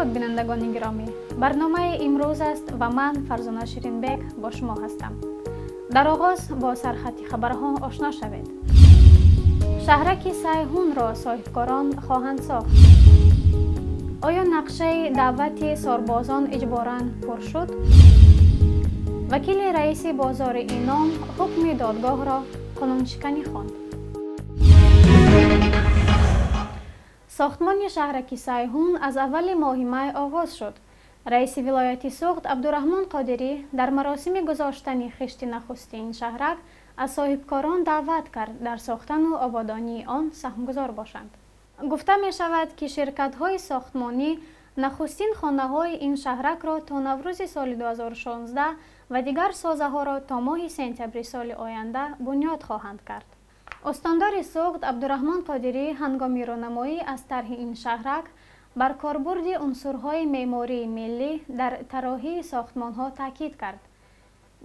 Дуруд, бинандагони гиромӣ. Барномаи имрӯз аст ва ман, Фарзона Ширинбек, бо шумо ҳастам. Дар оғоз бо сархати хабарҳо ошно шавед. Шаҳраки Сайҳунро соҳибкорон хоҳанд сохт. Оё нақшаи даъвати сорбозон иҷборан пур шуд? Вакили раиси бозори Ином ҳукми додгоҳро қонуншиканӣ хонд. Сохтмони шаҳраки Сайҳун аз аввали моҳи май оғоз шуд. Раиси вилояти Суғд Абдураҳмон Қодирӣ дар маросими гузоштани хишти нахусти ин шаҳрак аз соҳибкорон даъват кард дар сохтану ободонии он саҳмгузор бошанд. Гуфта мешавад, ки ширкатҳои сохтмонӣ нахустин хонаҳои ин шаҳракро то Наврӯзи соли 2016 ва дигар созаҳоро то моҳи сентябри соли оянда бунёд хоҳанд кард. Устондори Суғд Абдураҳмон Қодирӣ ҳангоми рӯнамоӣ аз тарҳи ин шаҳрак бар корбурди унсурҳои меъмории миллӣ дар тарроҳии сохтмонҳо таъкид кард.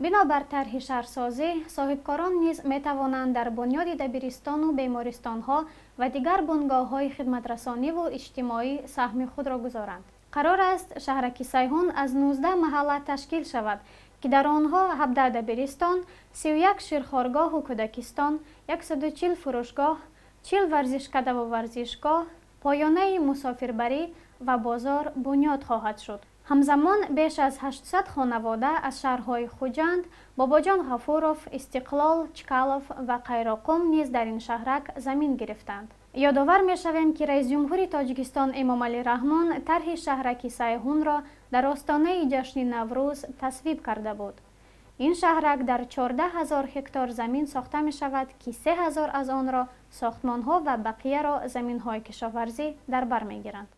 Бинобар тарҳи шаҳрсозӣ, соҳибкорон низ метавонанд дар бунёди дабиристону бемористонҳо ва дигар бунгоҳҳои хидматрасониву иҷтимоӣ саҳми худро гузоранд. Қарор аст шаҳраки Сайҳун аз 19 маҳалла ташкил шавад, ки дар онҳо 17 дабиристон, 31 ширхоргоҳу кӯдакистон, 140 фурӯшгоҳ, 40 варзишкадаву варзишгоҳ, поёнаи мусофирбарӣ ва бозор бунёд хоҳад шуд. Ҳамзамон беш аз 800 хонавода аз шаҳрҳои Хуҷанд, Бобоҷон Ғафуров, Истиқлол, Чкалов ва Қайроқум низ дар ин шаҳрак замин гирифтанд. Ёдовар мешавем, ки раисҷумҳури Тоҷикистон Эмомалӣ Раҳмон тарҳи шаҳраки Сайҳунро дар остонаи ҷашни Наврӯз тасвиб карда буд. Ин шаҳрак дар 14 000 ҳектор замин сохта мешавад, ки 3000 аз онро сохтмонҳо ва бақияро заминҳои кишоварзӣ дар бар мегиранд.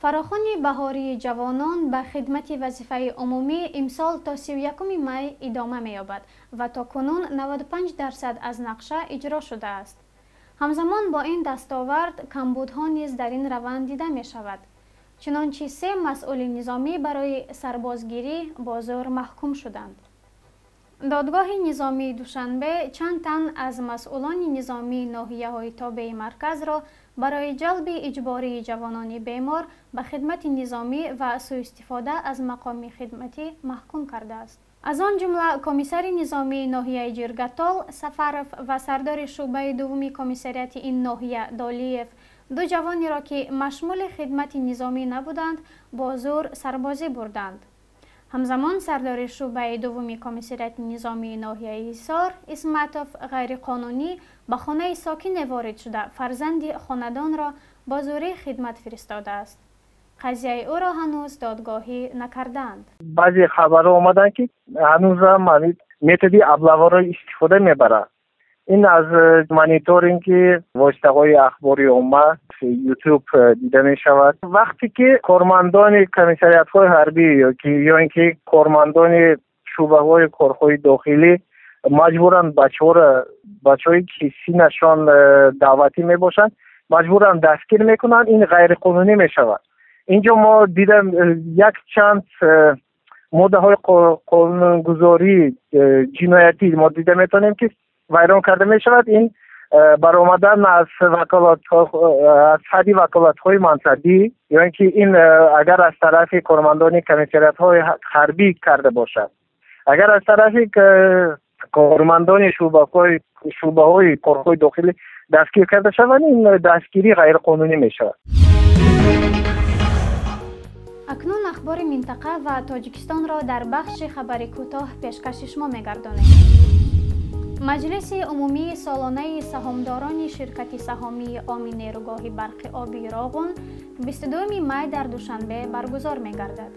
Фарохони баҳории ҷавонон ба хидмати вазифаи умумӣ имсол то 31 май идома меёбад ва то кунун 95% аз нақша иҷро шудааст. Ҳамзамон бо ин дастовард камбудҳо низ дар ин раванд дида мешавад. Чунончи се масъули низомӣ барои сарбозгирӣ бо зӯр маҳкум шуданд. Додгоҳи низомии Душанбе чанд тан аз масъулони низомии ноҳияҳои тобеи марказро барои ҷалби иҷбории ҷавонони бемор ба хидмати низомӣ ва сӯистифода аз мақоми хидматӣ маҳкум кардааст. Аз он ҷумла комиссари низомии ноҳияи Ҷиргатол Сафаров ва сардори шӯъбаи дуввуми комиссариати ин ноҳия Долиев ду ҷавонеро, ки машмули хидмати низомӣ набуданд, бо зӯр сарбозӣ бурданд. Ҳамзамон сардори шӯъбаи дуввуми комиссариати низомии ноҳияи Ҳисор Исматов ғайриқонунӣ ба хонаи сокине ворид шуда, фарзанди хонадонро бо зӯрӣ хидмат фиристодааст. Қазияи ӯро ҳанӯз додгоҳӣ накардаанд. Баъзе хабарҳо омаданд, ки ҳанӯзам методи облава ро истифода мебаранд. Ин аз мониторинги воситаҳои ахбори омма, Ютуб дида мешавад. Вақте ки кормандони комиссариатҳои ҳарбӣ ё ин ки кормандони шӯъбаҳои корҳои дохилӣ маҷбуранд бачаҳоро, бачаҳое ки синнашон даъватӣ мебошанд, маҷбуран дастгир мекунанд, ин ғайриқонунӣ мешавад. Инҷо мо дидам як чанд моддаҳои қонунгузории ҷиноятӣ мо дида метавонем, ки вайрон карда мешавад. Ин баромадан аз ваколатҳо, аз ҳадди ваколатҳои мансабӣ, ё ин ки ин агар аз тарафи кормандони комиссариатҳои ҳарбӣ карда бошад, агар аз тарафи кормандони шӯъбаҳои корҳои дохилӣ дастгир карда шаванд, ин дастгирӣ ғайриқонунӣ мешавад. Акнун ахбори минтақа ва Тоҷикистонро дар бахши хабари кӯтоҳ пешкаши шумо мегардонем. Маҷлиси умумии солонаи саҳомдорони ширкати саҳомии оми нерӯгоҳи барқи обии Роғун 22 май дар Душанбе баргузор мегардад.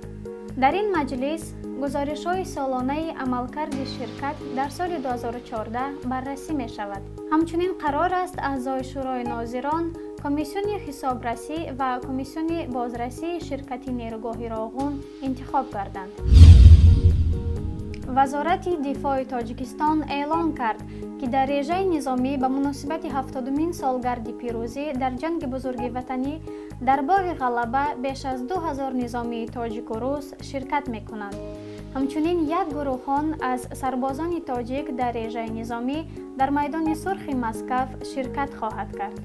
Дар ин маҷлис гузоришҳои солонаи амалкарди ширкат дар соли 2014 баррасӣ мешавад. Ҳамчунин қарор аст аъзои Шӯрои нозирон, комиссиони ҳисобрасӣ ва комиссиони бозрасии ширкати нерӯгоҳи Роғун интихоб гарданд. Вазорати дифои Тоҷикистон эълон кард, ки дар режаи низомӣ ба муносибати 70-умин солгарди пирӯзӣ дар ҷанги бузурги ватанӣ дар боғи Ғалаба беш аз 2000 низомии тоҷику рус ширкат мекунанд. Ҳамчунин як гурӯҳон аз сарбозони тоҷик дар режаи низомӣ дар майдони Сурхи Москав ширкат хоҳад кард.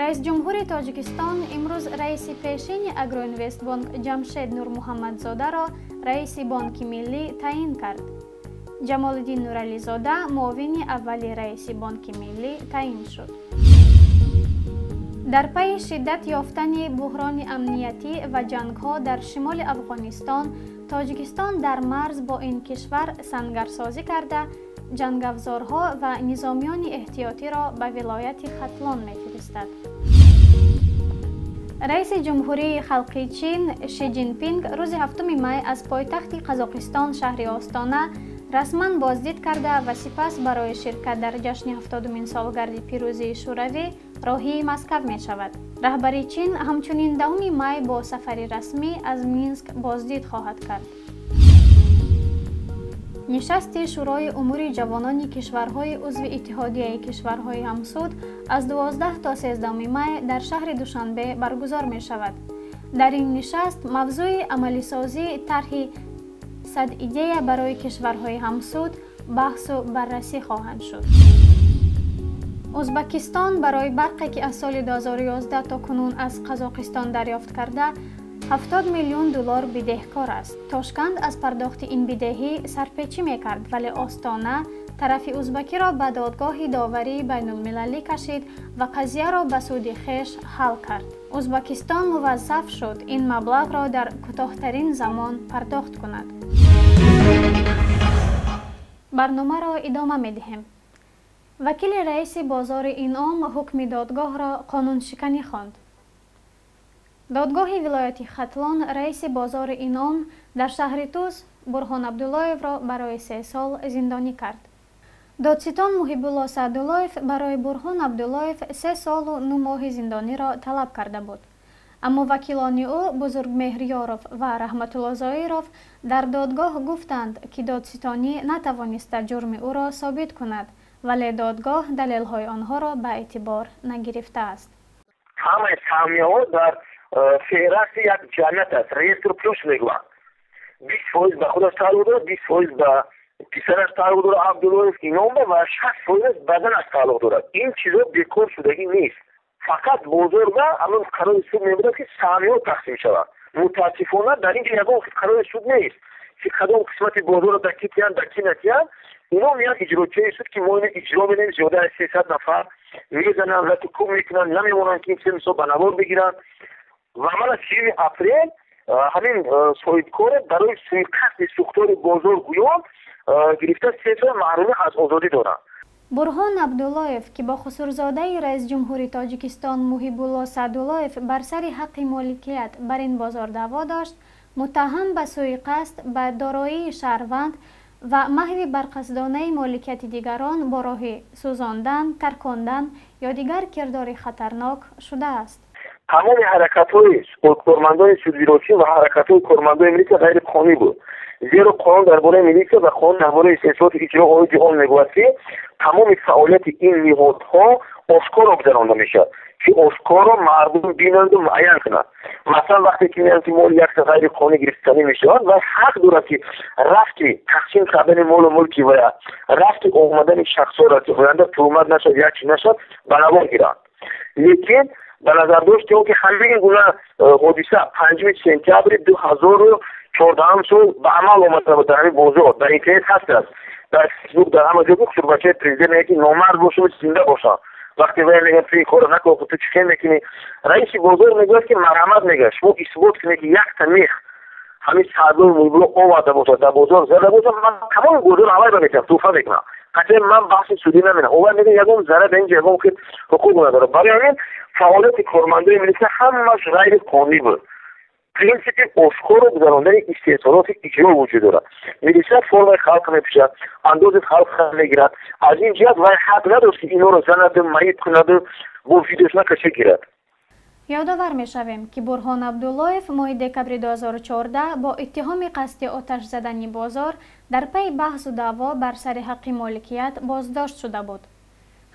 Раис ҷумҳури Тоҷикистон имрӯз раиси пешини Агроинвестбонк Ҷамшед Нурмуҳаммадзодаро раиси Бонки Миллӣ таъин кард. Ҷамолиддин Нурализода муовини аввали раиси Бонки Миллӣ таъин шуд. Дар пайи шиддат ёфтани буҳрони амниятӣ ва ҷангҳо дар шимоли Афғонистон, Тоҷикистон дар марз бо ин кишвар сангарсозӣ карда, ҷангавзорҳо ва низомиёни эҳтиётиро ба вилояти Хатлон мефиристад. Раиси Ҷумҳурии Халқи Чин Ши Ҷинпинг рӯзи 7 май аз пойтахти Қазоқистон шаҳри Остона расман боздид карда ва сипас барои ширкат дар ҷашни 70-умин солгарди пирӯзии Шӯравӣ роҳии Москав мешавад. Раҳбари Чин ҳамчунин 10 май бо сафари расмӣ аз Минск боздид хоҳад кард. Нишасти Шӯрои умури ҷавонони кишварҳои узви Иттиҳодияи кишварҳои ҳамсуд аз 12 то 13 май дар шаҳри Душанбе баргузор мешавад. Дар ин нишаст мавзӯи амалисозии тарҳи 100 идея барои кишварҳои ҳамсуд баҳсу баррасӣ хоҳанд шуд. Ӯзбекистон барои барқе ки аз соли 2011 то кунун аз Қазоқистон дарёфт карда, 70 миллион доллар бидеҳкор аст. Тошканд аз пардохти ин бидеҳӣ сарпечӣ мекард, вале Остона тарафи ӯзбакиро ба додгоҳи доварии байнулмилалӣ кашид ва қазияро ба суди хеш ҳал кард. Ӯзбекистон муваззаф шуд ин маблағро дар кӯтоҳтарин замон пардохт кунад. Барномаро идома медиҳем. Вакили раиси бозори Инъом ҳукми додгоҳро қонуншиканӣ хонд. Додгоҳи вилояти Хатлон раиси бозори Инъом дар шаҳри Тӯс Бурҳон Абдуллоевро барои 3 сол зиндонӣ кард. Додситон Муҳибулло Саъдуллоев барои Бурҳон Абдуллоев 3 солу 9 моҳи зиндониро талаб карда буд. Аммо вакилони ӯ Бузургмеҳр Ёров ва Раҳматулло Зоиров дар додгоҳ гуфтанд, ки додситонӣ натавониста ҷурми ӯро собит кунад, вале додгоҳ далелҳои онҳоро ба эътибор нагирифтааст. Ҳамаи саҳмияҳо дар феҳрасти як ҷамъият аст, реестр плюс мегӯянд. 20% ба худаш тааллуқ дорад, 20% ба писараш тааллуқ дорад Абдуллоев Инъом ва 60% ба занаш тааллуқ дорад. Ин чизо бекор шудагӣ нест. Фақат бозор ба ҳамон қарори суд мебудад, ки саҳмияҳо тақсим шаванд. Мутаассифона дар ин ҷо ягон қарори суд нест, ки кадом қисмати бозорро да ки тиянд, да ки натиянд. Ино меянд иҷрочиёи суд, ки мо ино иҷро менем, зиёда аз 300 нафар мезананд, лату кӯб мекунанд, намемонанд, ки ин чиз мисол ба навор бигиранд. Ва мана 3 апрел ҳамин соҳибкоре барои суиқасди сӯхтори бозор гӯён гирифта 3 сол маҳрумӣ аз озодӣ доранд. Бурҳон Абдуллоев, ки бо хусурзодаи раисҷумҳури Тоҷикистон Муҳибулло Саъдуллоев бар сари ҳаққи моликият бар ин бозор даъво дошт, муттаҳам ба суиқасд ба дороии шаҳрванд ва маҳви барқасдонаи моликияти дигарон бо роҳи сӯзондан, таркондан ё дигар кирдори хатарнок шудааст. Тамоми ҳаракатҳои кормандони судвиросӣ ва ҳаракатҳои кормандони милитсия ғайриқонунӣ буд. Зеро қонун дар бораи милитсия ва қонун дар бораи истеҳсолоти иҷро оиди он мегӯяд, ки тамоми фаъолияти ин ниҳодҳо ошкоро гузаронда мешавад, ки ошкоро мардум бинанду муайян кунанд. Масалан, вақте ки меянд, ки моли як ғайриқонунӣ гирифтанӣ мешавад ва ҳақ дорад, ки рафти тақсим кардани молу мулки ва рафти омадани шахсҳоро, ки оянда туҳмат нашавад, як чиз нашавад, ба навор гиранд. Лекин ба назардошти он ки ҳамин гуна ҳодиса 5 сентябри 2014 сол ба амал омада буд дар ҳамин бозор, дар интернет ҳаст аст, дар фейсбук, дар ҳама ҷо хусурбачаи президент мегӯяд, ки номард бошам, зинда бошам. Вақте вай мегӯяд, ту ин корро накун, ту чӣ хел мекунӣ? Раиси бозор мегӯяд, ки марҳамат мегӯяд, шумо исбот кунед, ки якта мех ҳамин Саъдулло Муҳибулло оварда бошад, дар бозор зада бошад, ман тамоми бозорро ҳавай ба метиҳам, туҳфа мекунам. Қатъан ман баҳси судӣ намекунам. Овар мегӯяд, ягон зарар дар ин ҷо ягон хел ҳуқуқ надорад. Барои ҳамин фаъолияти кормандони милитсия ҳамааш ғайриқонунӣ буд. Принсипи ошкоро гузарондани истеҳсолоти иҷро вуҷуд дорад. Милитсия формаи халқ мепӯшад, андози халқ мегирад. Аз ин ҷиҳат вай ҳақ надошт, ки инҳоро занаду маиб кунаду бо видеош накаша гирад. Ёдовар мешавем, ки Бурҳон Абдуллоев моҳи декабри 2014 бо иттиҳоми қасди оташ задани бозор дар пайи баҳсу даъво бар сари ҳаққи моликият боздошт шуда буд.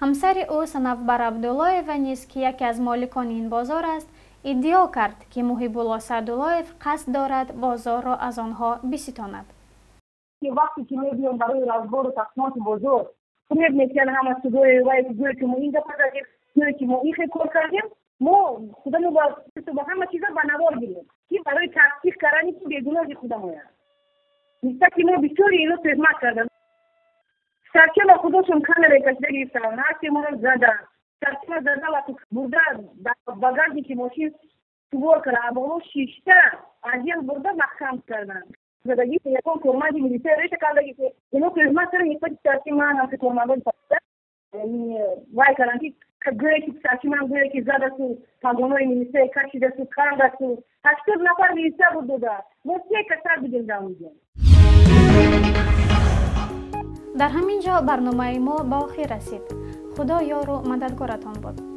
Ҳамсари ӯ Санавбар Абдуллоева низ, ки яке аз моликони ин бозор аст, иддао кард, ки Муҳибулло Саъдуллоев қасд дорад бозорро аз онҳо биситонад. Вақте ки мебиём барои разбору тақсимоти бозор, фиреб мекунанд ҳама судои вай, гӯё ки мо ин гапа задем, Ки мо ин хел кор кардем, мо худамо ба ҳама чиза ба навор гирем, ки барои тасдиқ кардани ки бегуноҳи худамояд. Нисбати мо бисёри ино туҳмат карданд. Сарчама худошон камера кашида гирифтанд, ҳарсе моро заданд. Сарчама зада ва бурда багажники мошин сувор карда, боло шишта азел бурда маҳкам карданд. Задаги ягон корманди милисия реша кардаги, ино туҳмат карда нисбати сарчи ман ҳамчи кормандони вай карданд, ки гӯе ки сарчи ман гӯе ки задасу пагонои милисия кашидасу кардасу. 80 нафар милисия буд дода, мо се касар будем дар онҷо. Дар ҳамин ҷо барномаи мо ба охир расид. Худо ёру мададгоратон буд.